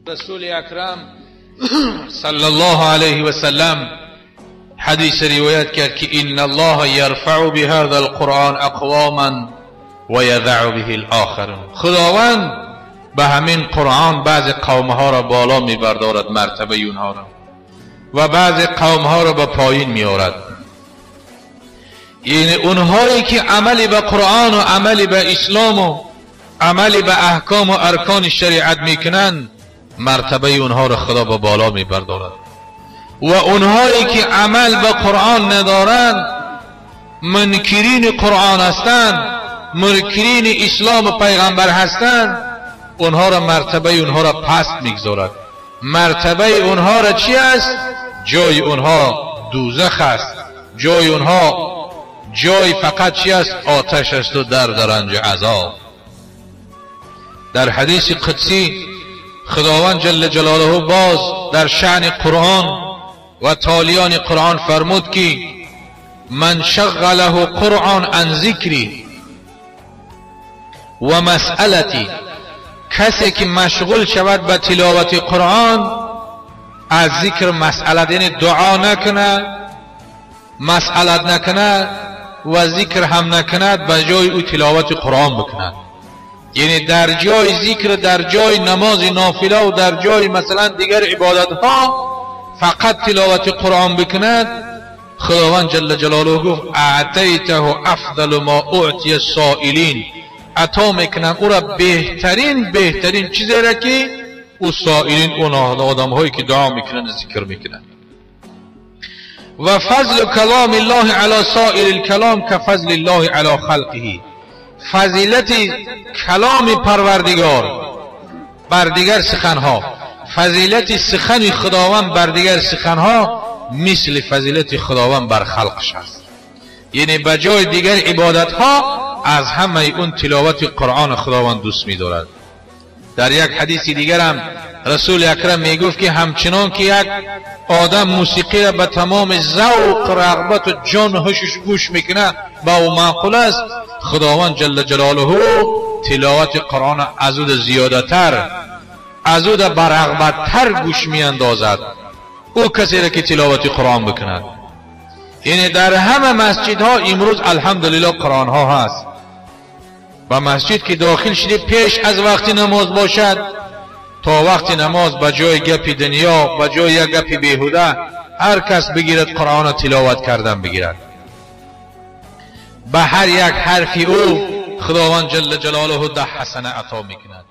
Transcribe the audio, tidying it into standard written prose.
رسول اکرم صلی الله علیه و سلم حدیث روایت کرد که ان الله یرفع بهذا القرآن اقواما و یضع به الاخرون. خداوند به همین قرآن بعض قومها را بالا میبردارد، مرتبه اونها را، و بعض قومها را به پایین میآورد. یعنی اونهایی که عملی به قرآن و عملی به اسلام و عملی به احکام و ارکان شریعت میکنند، مرتبه اونها را خدا به بالا میبردارد، و اونهایی که عمل به قرآن ندارند، منکرین قرآن هستند، منکرین اسلام و پیغمبر هستند، اونها را مرتبه اونها را پست میگذارد. مرتبه اونها را چی است؟ جای اونها دوزخ است، جای اونها جای فقط چی است؟ آتش است و درد رنج عذاب. در حدیث قدسی خداوند جل جلاله باز در شأن قرآن و تالیان قرآن فرمود که من شغله قرآن عن ذکری و مسئلتی، کسی که مشغول شود به تلاوت قرآن از ذکر مسئلت، یعنی دعا نکنه، مسئلت نکنه و ذکر هم نکند، به جای او تلاوت قرآن بکند. یعنی در جای ذکر، در جای نماز نافله و در جای مثلا دیگر عبادت ها فقط تلاوت قرآن بکند. خداوند جل جلاله گفت اعطیته افضل ما اعطی السائلین، عطا میکنم او را بهترین چیزی را که او سائلین، اون آدم هایی که دعا میکنن ذکر میکنن. و فضل کلام الله علی سائر الکلام که فضل الله علی خلقه، فضیلت کلام پروردگار بر دیگر سخنها، فضیلت سخن خداوند بر دیگر سخنها مثل فضیلت خداوند بر خلقش است. یعنی به جای دیگر عبادت ها از همه اون تلاوت قرآن خداوند دوست می‌دارد. در یک حدیث دیگر هم رسول اکرم میگفت که همچنان که یک آدم موسیقی را به تمام ذوق، رغبت و جان هوشش گوش میکنه با او معقول است، خداوند جل جلاله تلاوت قرآن از او زیادتر، از او برغبتتر گوش میاندازد او کسی را که تلاوت قرآن بکند. یعنی در همه مسجدها امروز الحمدلله قرآن ها هست و مسجد که داخل شده پیش از وقت نماز باشد تا وقت نماز به جای گپی دنیا، به جای یک گپی بیهوده، هر کس بگیرد قرآن تلاوت کردن بگیرد. به هر یک حرفی او خداوند جل جلاله 10 حسنه عطا میکند.